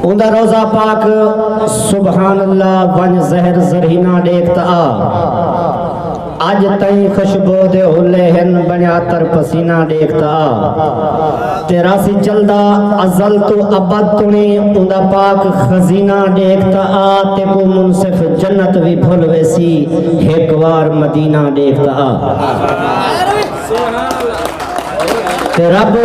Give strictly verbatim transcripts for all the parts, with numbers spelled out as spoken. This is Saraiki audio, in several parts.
اوندا روضہ پاک، سبحان اللہ، ونڄ زہر زرینہ ݙیکھ تاں آ۔ اڄ تئیں خوشبو دے حلے ہن، بݨیا عطر پسینہ ݙیکھ تاں آ۔ تے راہسی چلدا ازل توں ابد توݨی، اوندا پاک خزینہ ݙیکھ تاں آ۔ تیکوں منصف جنت وی بھل ویسی، ہک وار مدینہ ݙیکھ تاں آ۔ تے رب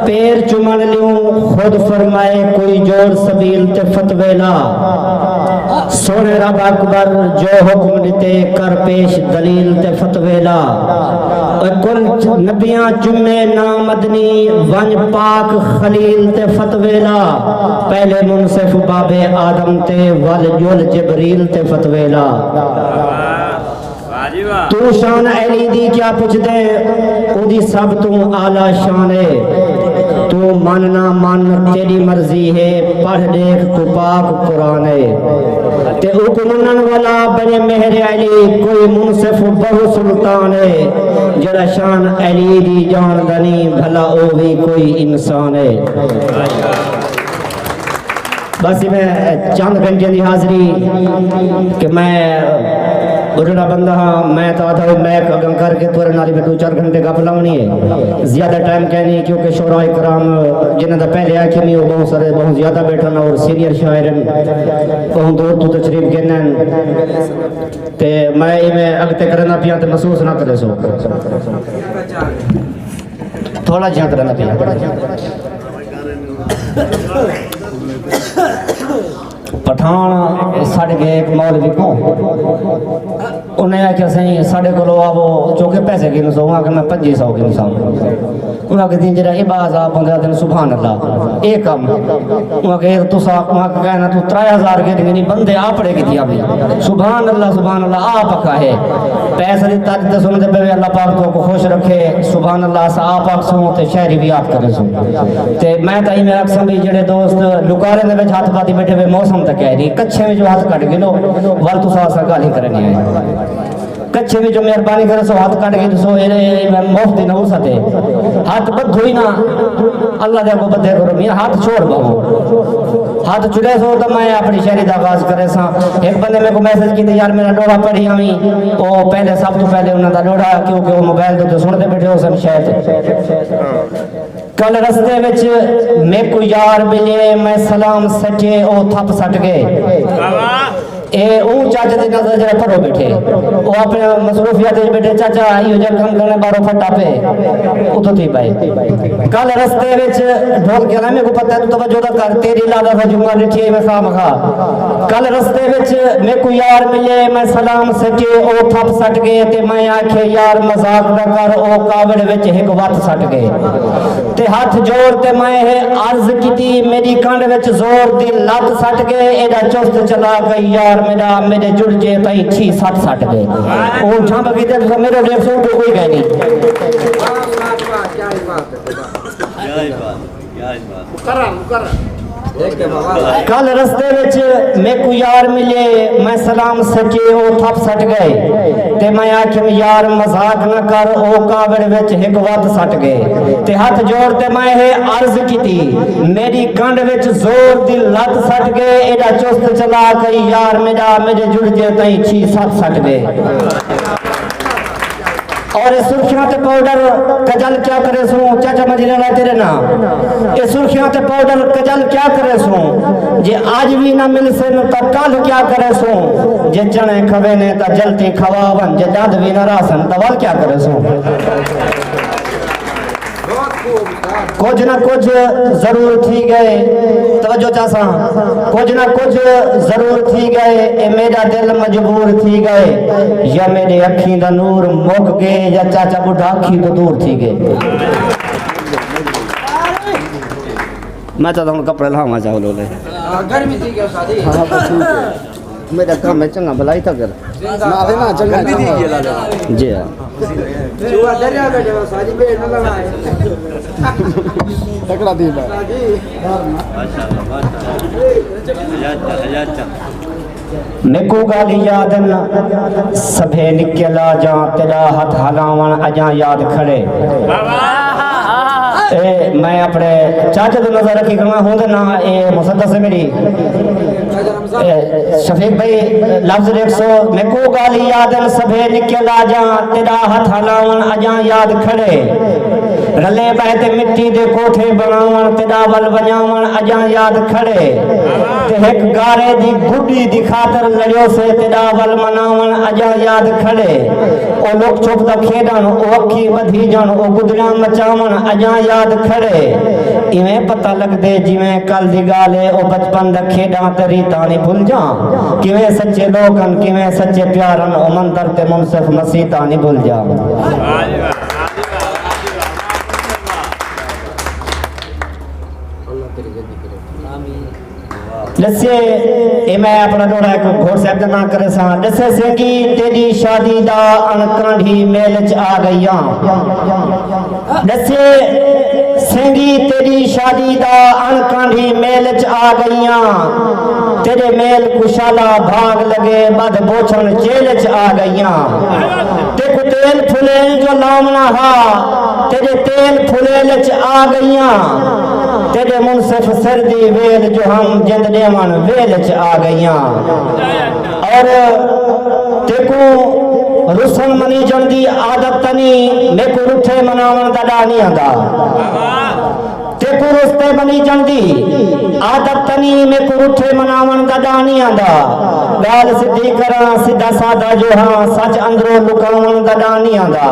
پیر چمݨ لیوں خود فرمائے، کوئی جوڑ سبیل تے فتوی لا۔ سوہݨے رب اکبر جو حکم ݙتے، کر پیش دلیل تے فتوی لا۔ اوئے کل نبیاں چمے نام مدنی، ونڄ پاک خلیل تے فتوی لا۔ پہلے منصف بابے آدم تے، ول ڄل جبریل تے فتوی لا۔ توں شان علی دی کیا پچھدیں، اوندی سب توں اعلیٰ شان اے۔ توں من نہ من، تیݙی مرضی ہے، پڑھ ݙیکھ توں پاک قرآن اے۔ تے اوکوں منݨ والا بݨے مہر علی، کوئی منصف بہو سلطان اے۔ جیڑھا شان علی دی ڄاݨدا نی، بھلا او وی کوئی انسان اے۔ بس میں چند گھنٹے دی حاضری کہ میں بڈھڑا بندہ ہاں، میں تو آدھا ہوئی میک اگاں کر کے تورے نال میں دو چار گھنٹے گپ لاونی ہے، زیادہ ٹائم کہنی، کیونکہ شعراء کرام جنہاں دا پہلے آکھے نہیں، وہ بہت سارے، بہت زیادہ بیٹھا نا، اور سینئر شاعر ہیں، بہت دور تو تشریف گھن ہیں۔ تے میں ایویں اگتے کرنا پیاں تے محسوس نہ کرے سو، تھوڑا جہاں کرنا پیاں۔ پٹھان سݙ ڳئے ہک مولوی کوں۔ انہیں آکھیا، سئیں، ساݙے کولو آوو، چوکھے پیسے گھنسو۔ انہاں آکھیا، میں پنجی سو گھنساں۔ انہاں آکھیا، سئیں، جیڑھا اے باز آپ ہوندے آہدن، سبحان اللہ، اے کم۔ انہاں آکھیا، اے تساں، انہاں آکھیا، کائنات توں ترے ہزار گھن گھنی، بندے آپڑے کیتی آوی۔ سبحان اللہ، سبحان اللہ، آپ آکھا ہے۔ پیسے دی تاریخ تے سݨدے پئے، اللہ پاک تہاکوں خوش رکھے۔ سبحان اللہ، اساں آپ آکھسوں تے شاعری وی آپ کریسوں۔ تے میں تاں ایویں آکھساں بھئی جیڑھے دوست لکاریں دے وچ ہتھ پاتی بیٹھے وے، موسم تاں کہہ ݙی، کچھے وچوں ہتھ کڈھ گھنو، ول تساں اساں ڳالھیں کرݨیاں ہیں۔ کچھے وچوں مہربانی کریسو، ہتھ کڈھ گھنسو، اے، اے، اے مفت دی نہ ہو ستے۔ ہتھ ٻدھو ہی نہ، اللہ دے اڳوں ٻدھے کرو میاں، ہتھ چھوڑ ٻہو۔ ہتھ چھڑیسو تاں میں اپݨی شاعری دا آغاز کریساں۔ ہک بندے میکوں میسج کیتے، یار میݙا ݙوہڑا پڑھی آویں۔ او پہلے، سب توں پہلے انہاں دا ݙوہڑا، کیونکہ او موبائل دے اتے سݨدے بیٹھے ہوسن شاید۔ کل رستے وچ میکوں یار ملے، میں سلام سٹے، او تھپ سٹ ڳئے۔ اے اوں چاچے دی نظر جیڑھا پروں بیٹھے، او اپݨے مصروفیات وچ بیٹھے، چاچا ایہو جیہا کم کرݨے، ٻاہروں پھٹا پئے، اتھوں تھی پئے۔ کل رستے وچ ڈھول کے آیا، میکوں پتہ ہے توں توجہ دا کر، تیݙی لالا دا جمعہ ݙٹھیے میں خواہ مخواہ۔ کل رستے وچ میکوں یار ملے، میں سلام سٹے، او تھپ سٹ ڳئے تے میں آکھے، یار مذاق نہ کر، او کاوڑ وچ ہک وت سٹ ڳئے۔ تے ہتھ جوڑ تے میں ہے عرض کیتی، میݙی کنڈ وچ زور دی لت سٹ ڳئے، ایݙا چست چلا ڳئی یار میݙا، میݙے جڑ جے تئیں چھی ست سٹ ڳئے۔ او جھمب کیتے تساں میݙے ݙیکھسو، اُتوں کوئی ڳئے نہیں۔ کل رستے وچ میکوں یار ملے، میں سلام سٹے، او تھپ سٹ ڳئے۔ تے میں آکھیم، یار مذاق نہ کر، او کاوڑ وچ ہک وت سٹ ڳئے۔ تے ہتھ جوڑ تے میں ہے عرض کیتی، میݙی کنڈ وچ زور دی لت سٹ ڳئے، ایݙا چست چلا ڳئی یار میݙا، میݙے جڑ جے تئیں چھی ست سٹ ڳئے۔ اور اے سرخیاں تے پاؤڈر کجل کیا کریسوں، چاچا مدینے والا تیݙے ناں۔ اے سرخیاں تے پاؤڈر کجل کیا کریسوں، جے اڄ وی نہ ملسن تاں کل کیا کریسوں۔ جے چݨے کھوینے تاں جلتی کھوا ونڄ، جے ݙند وی نہ رہسن تاں ول کیا کریسوں۔ کجھ نہ کجھ ضرور تھی ڳئے، توجہ چاساں، کجھ نہ کجھ ضرور تھی ڳئے، اے میݙا دل مجبور تھی ڳئے، یا میݙے اکھیں دا نور مک ڳئے، یا چاچا ٻڈھا اکھیں توں دور تھی ڳئے۔ میں تاں ہݨ کپڑے لاواں چاول والے۔ ہاں، گرمی تھی ڳئی ساری۔ ہاں، بس ٹھیک ہے۔ میݙا کم ہے، چنڳا بھلائی تاں کر۔ نہ، نہ، چنڳا، چنڳا۔ جی ہاں۔ تکڑا تھی پیا۔ میکوں ڳالھ یاد نہ سبھے نکے لا جاں، تیݙا ہتھ ہلاوݨ اڄاں یاد کھڑے۔ اے میں اپݨے چاچے تے نظر رکھی کھڑا ہوں تے نہ اے مسدس ہے میری۔ اے شفیق بھائی، لفظ ݙیکھسو، میکوں ڳالھ یاد ہن سبھے نکے لاجاں، تیݙا ہتھ ہلاوݨ اڄاں یاد کھڑے۔ رلے ٻہہ تے مٹی دے کوٹھے بݨاوݨ، تیݙا ول ونڄاوݨ اڄاں یاد کھڑے۔ تے ہک گارے دی گݙی دی خاطر لڑیوسے، تیݙا ول مناوݨ اڄاں یاد کھڑے۔ او لک چھپ دا کھیݙݨ، او اکھیں ٻدھیجݨ، او گدڑیاں مچاوݨ اڄاں یاد کھڑے۔ ایویں پتہ لڳدے جیویں کل دی ڳالھ اے، او بچپن دا کھیݙاں تے ریتاں نی بھل جاں۔ کیویں سچے لوک ہن، کیویں سچے پیار ہن، او مندر تے منصف مسیتاں نی بھل جاں۔ ݙسے، اے میں اپݨا ݙوہڑا ہک گھوڑ صاحب دا ناں کریساں۔ ݙسے سینگی تیݙی شادی دا اݨ کانڈھی میل اچ آ ڳئیاں۔ ݙسے سینگی تیݙی شادی دا اݨ کانڈھی میل اچ آ ڳئیاں۔ تیݙے میل کوں شالا بھاڳ لڳے، ٻدھ بوچھݨ جیل اچ آ ڳئیاں۔ تیکوں تیل پھلیل جو لاوݨا ہا، تیݙے تیل پھلیل اچ آ ڳئیاں۔ تیݙے منصف سر دی ویل جو ہم جند ݙیوݨ ویل اچ آ ڳئیاں۔ اور تیکوں رسݨ منیجݨ دی عادت تنی، میکوں رٹھے مناوݨ دا ݙا نی آندا۔ تیکوں رستے منیجݨ دی عادت تنی، میکوں رٹھے مناوݨ دا ݙا نی آندا۔ ڳالھ سدھی کراں، سدھا سادہ جو ہاں، سچ اندروں لکاوݨ دا ݙا نی آندا۔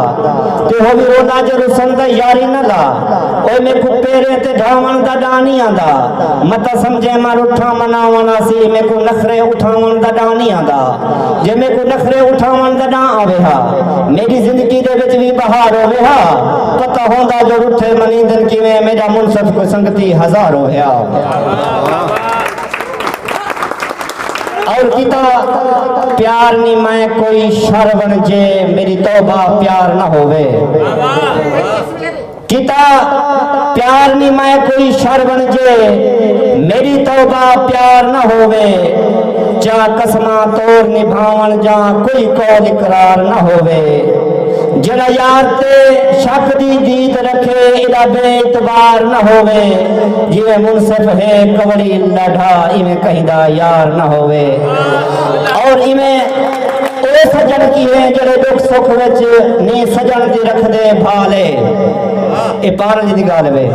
تے ہووی رولا جو رسݨ دا یاری نہ لا، اوئے میکوں پیریں تے ڈھاوݨ دا ݙا نی آندا۔ متاں سمجھیں ماں رٹھاں مناوݨ آسی، میکوں نخرے اٹھاوݨ دا ݙا نی آندا۔ جے میکوں نخرے اٹھاوݨ دا ݙا آوے ہا، میݙی زندگی دے وچ وی بہار ہووے ہا۔ پتہ ہوندا جو رٹھے منیندن کیویں، میݙا منصف کوئی سنگتی ہزار ہویا۔ اور کیتا پیار نی میں کوئی شر بݨ جے، میݙی توبہ پیار نہ ہووے۔ کیتا پیار نی میں کوئی شر بݨ جے، میݙی توبہ پیار نہ ہووے۔ جاں قسماں توڑ نبھاوݨ جاں کوئی قول اقرار نہ ہووے۔ جیڑھا یار تے شک دی دید رکھے، ایݙا بے اعتبار نہ ہووے۔ جیویں منصف ہے کوڑی لڈھا، ایویں کہیں دا یار نہ ہووے۔ اور ایویں او سڄݨ کی ہیں جیڑھے ݙکھ سکھ وچ نی سڄݨ دی رکھدے بھالے۔ اے پارلی دی ڳالھ وے۔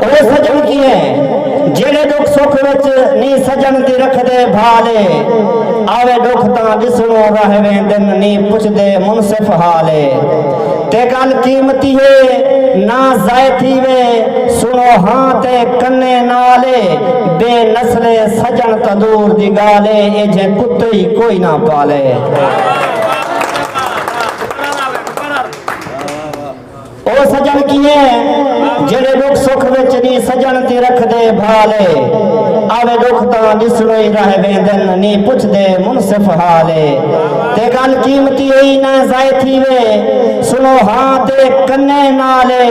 او سڄݨ کی ہیں جیڑھے ݙکھ سکھ وچ نی سڄݨ دی رکھدے بھالے۔ آوے ݙکھ تاں ݙسݨوں رہ ویندن، نی پچھدے منصف حالے۔ تے ڳالھ قیمتی ہے، نہ ضائع تھیوے، سݨو ہاں تے کنے نال اے، بے نسلے سڄݨ تاں دور دی ڳالھ اے، ایجھے کتے ای کوئی نہ پالے۔ او سڄݨ کیہیں جیڑھے ݙکھ سکھ وچ نی سڄݨ دی رکھدے بھالے، آوے ݙکھ تاں ݙسݨوں ای رہ ویندن، نی پچھدے منصف حالے۔ تے ڳالھ قیمتی اے نہ ضائع تھیوے، سݨو ہاں تے کنے نال اے،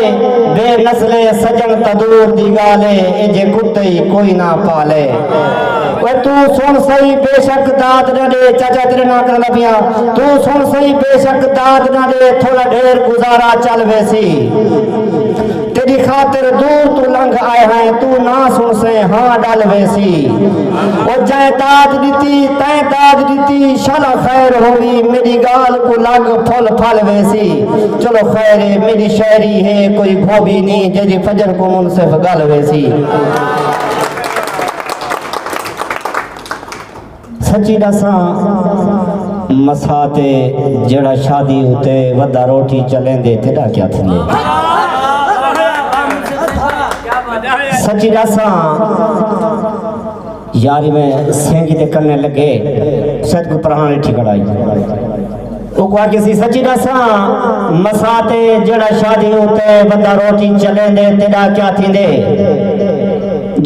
بے نسلے سڄݨ تاں دور دی ڳالھ اے، ایجھے کتے ای کوئی نہ پالے۔ اوئے توں سݨ سہی بے شک داد نہ ݙے، چاچا تیݙے ناں کریندا پیاں، توں سݨ سہی بے شک داد نہ ݙے، تھوڑا ڈھیر گزارا چل ویسی۔ تیݙی خاطر دور توں لنگھ آئے ہیں، توں نہ سݨسیں ہاں ڈل ویسی۔ او جئیں داد ݙتی، تئیں داد ݙتی، شالا خیر ہووی، میݙی ڳالھ کوں لڳ پھل پھل ویسی۔ چلو خیر ہے، میݙی شاعری ہے، کوئی گھوبی نی، جیڑھی فجر کوں منصف ڳل ویسی۔ سچی ݙساں، مساتے جیڑھا شادی اتے ودا روٹی چلیندے، تیݙا کیا تھیندے؟ سچی ݙساں، یاری میں سینگی دے کنے لڳے، سید کوں پرہاݨ ݙٹھی کھڑائی۔ اوکوں آکھیسی، سچی ݙساں، مساتے جیڑھا شادی اتے ودا روٹی چلیندے، تیݙا کیا تھیندے؟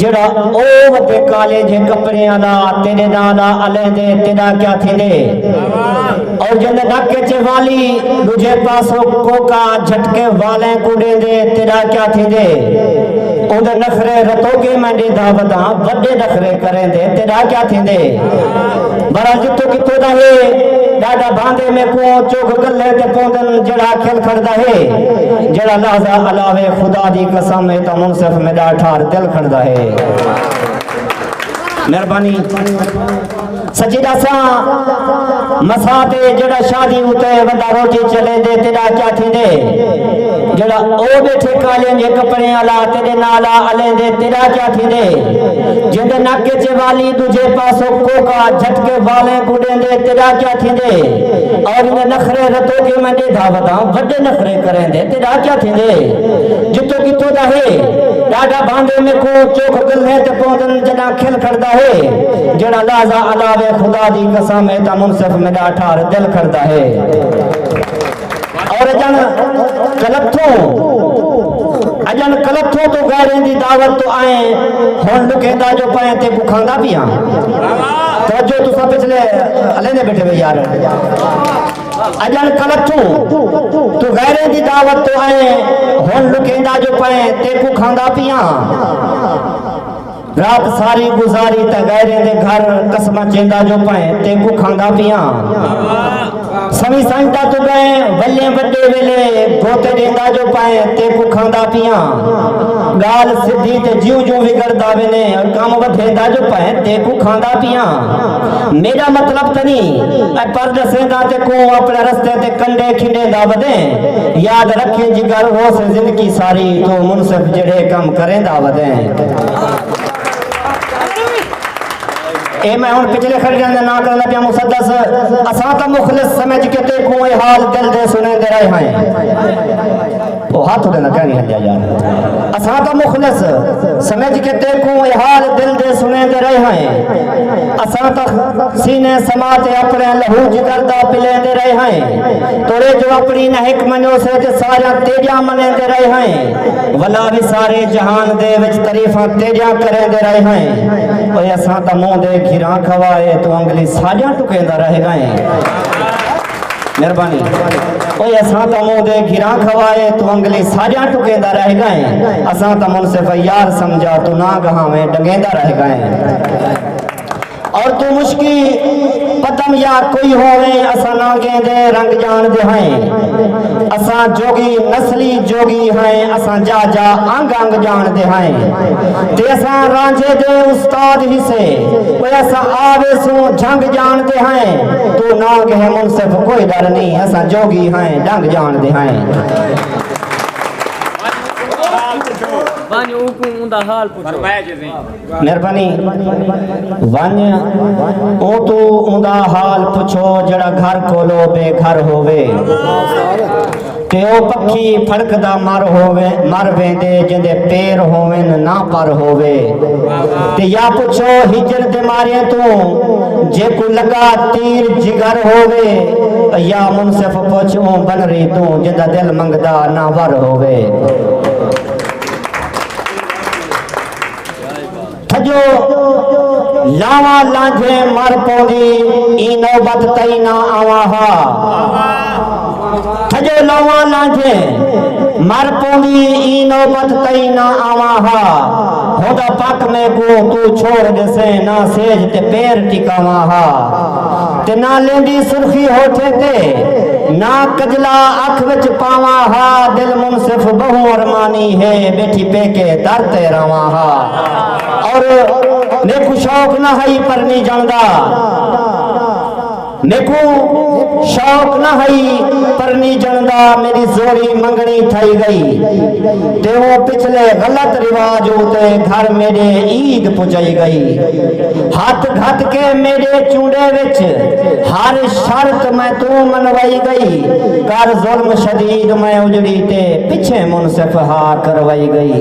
جیڑھا او وتے کالے جھے کپڑیاں دا تیݙے ناں دا الیندے، تیݙا کیا تھیندے؟ اور جیندے نک اچ والی ݙوجھے پاسوں کوکا جھٹکے والیں کوں ݙیندے، تیݙا کیا تھیندے؟ اوندے نخرے رتوکے میں ݙیندا وداں، وݙے نخرے کریندے، تیݙا کیا تھیندے؟ بہرحال جتھوں کتھوں دا ہے، ݙاڈھا بھاندے میکوں چوک گلھیں تے پوندن، جیڑھا کھل کھڑدا ہے۔ جیڑھا لحظہ الاوے خدا دی قسم، اے تاں منصف میݙا ٹھار دل کھڑدا ہے۔ مہربانی۔ سچی ݙساں، مساں تے جیڑھا شادی اتے وݙا روٹی چلیندے، تیݙا کیا تھیندے؟ جیڑھا او ٻیٹھے کالیں جے کپڑیں آلا تیݙے نال آ الیندے، تیݙا کیا تھیندے؟ جیندے نک اچ والی، ݙوجھے پاسوں کوکا جھٹکے والیں کوں ݙیندے، تیݙا کیا تھیندے؟ اور ایندے نخرے رتو کے میں ݙیدھا وداں، وݙے نخرے کریندے، تیݙا کیا تھیندے؟ جتوں کتھوں دا ہے، ݙاڈھا بھاندے میکوں چوک گلھیں تے پوندن، جݙاں کھل کھڑدا ہے۔ جیڑھا لحظہ الاوے خدا دی قسم، اے تاں منصف میݙا ٹھار دل کھڑدا ہے۔ اور اڄݨ کلتھوں، اڄݨ کلتھوں توں غیریں دی دعوت توں آئیں، ہݨ لکیندا جو پئیں تیکوں کھاندا پیاں۔ توجہ تساں پچھلے الیندے ٻیٹھے وے یار۔ اڄݨ کلتھوں توں غیریں دی دعوت توں آئیں، ہݨ لکیندا جو پئیں تیکوں کھاندا پیاں۔ رات ساری گزاری تاں غیریں دے گھر، قسماں چیندا جو پئیں تیکوں کھاندا پیاں۔ سویں سنجدہ توں ڳئیں ولیں وݙے ویلے، گوتے ݙیندا جو پئیں تیکوں کھاندا پیاں۔ ڳالھ سدھی تے جیوں جیوں وڳڑدا ویندیں، کم ودھیندا جو پئیں تیکوں کھاندا پیاں۔ میݙا مطلب تاں نی اے پر ݙسیندا تیکوں، اپݨے رستے تے کنڈے کھنڈیندا ودیں۔ یاد رکھیں جگر، ہوسے زندگی ساری، توں منصف جیڑھے کم کریندا ودیں۔ اے میں ہݨ پچھلے خرچیاں دا ناں کرݨا پیاں مسدس۔ اساں تاں مخلص سمجھ کے تیکوں اے حال دل دے سݨیندے رہے ہیں۔ او ہتھ اݙے نہ کہنی ہنجا یار۔ اساں تاں مخلص سمجھ کے تیکوں اے حال دل دے سݨیندے رہے ہیں۔ اساں تاں سینے سما تے اپݨے لہو جگر دا پلیندے رہے ہیں۔ توڑے جو اپݨی نہ ہک منیوسے تے ساریاں تیݙیاں منیندے رہے ہیں۔ ولا وی سارے جہان دے وچ تعریفاں تیݙیاں کریندے رہے ہیں۔ اوئے اساں تاں منہ دے گھراں کھوائے، توں انگلی ساݙیاں ٹکیندا رہ ڳئیں۔ مہربانی۔ اوئے اساں تاں منہ دے گھراں کھوائے، توں انگلی ساݙیاں ٹکیندا رہ ڳئیں۔ اساں تاں منصف یار سمجھا، توں نانگہاویں ݙنگیندا رہ ڳئیں۔ اور توں مشکی پتم یا کوئی ہوویں، اساں نانگیں دے رنگ ڄاݨدے ہیں۔ اساں جوڳی نسلی جوڳی ہیں، اساں جا جا انگ انگ ڄاݨدے ہیں۔ تے اساں رانجھے دے استاد ہسے، اوئے اساں آ ویسوں جھنگ ڄاݨدے ہیں۔ توں نانگ ہے منصف کوئی ݙر نی، اساں جوڳی ہیں ݙنگ ڄاݨدے ہیں۔ ونڄ اوکوں اوندا حال پچھو۔ مہربانی۔ ونڄ اوں توں اوندا حال پچھو، جیڑھا گھر کولو بے گھر ہووے۔ تے او پکھی پھڑکدا مر ہووے، مر ویندے، جیندے پیر ہوون نہ پر ہووے۔ تے یا پچھو ہجر دے ماریں توں، جیکوں لڳا تیر جگر ہووے۔ یا منصف پچھ اوں بنری توں، جیندا دل منگدا نہ ور ہووے۔ تھڄو لاواں لانجھیں مر پوندی، ایں نوبت تئیں نہ آواں ہا۔ تھڄو لاواں لانجھیں مر پوندی، ایں نوبت تئیں نہ آواں ہا۔ ہوندا پک میکوں توں چھوڑ ݙیسیں، نہ سیج تے پیر ٹکاواں ہا۔ تے نہ لیندی سرخی ہوٹھیں تے، نہ کجلا اکھ وچ پاواں ہا۔ دل منصف ٻہوں ارمانی ہے، ٻیٹھی پیکے در تے رہواں ہا۔ اور میکوں شوق نہ ہئی پرنیجݨ دا، میکوں شوق نہ ہئی پرنیجݨ دا، میݙی زوری منگݨی تھئی ڳئی۔ تے او پچھلے غلط رواج اتے گھر میݙے عید پڄائی ڳئی۔ ہتھ گھت کے میݙے چونڈے وچ ہر شرط میں توں منوائی ڳئی۔ کر ظلم شدید میں اجڑی تے پچھیں منصف ہا کروائی ڳئی۔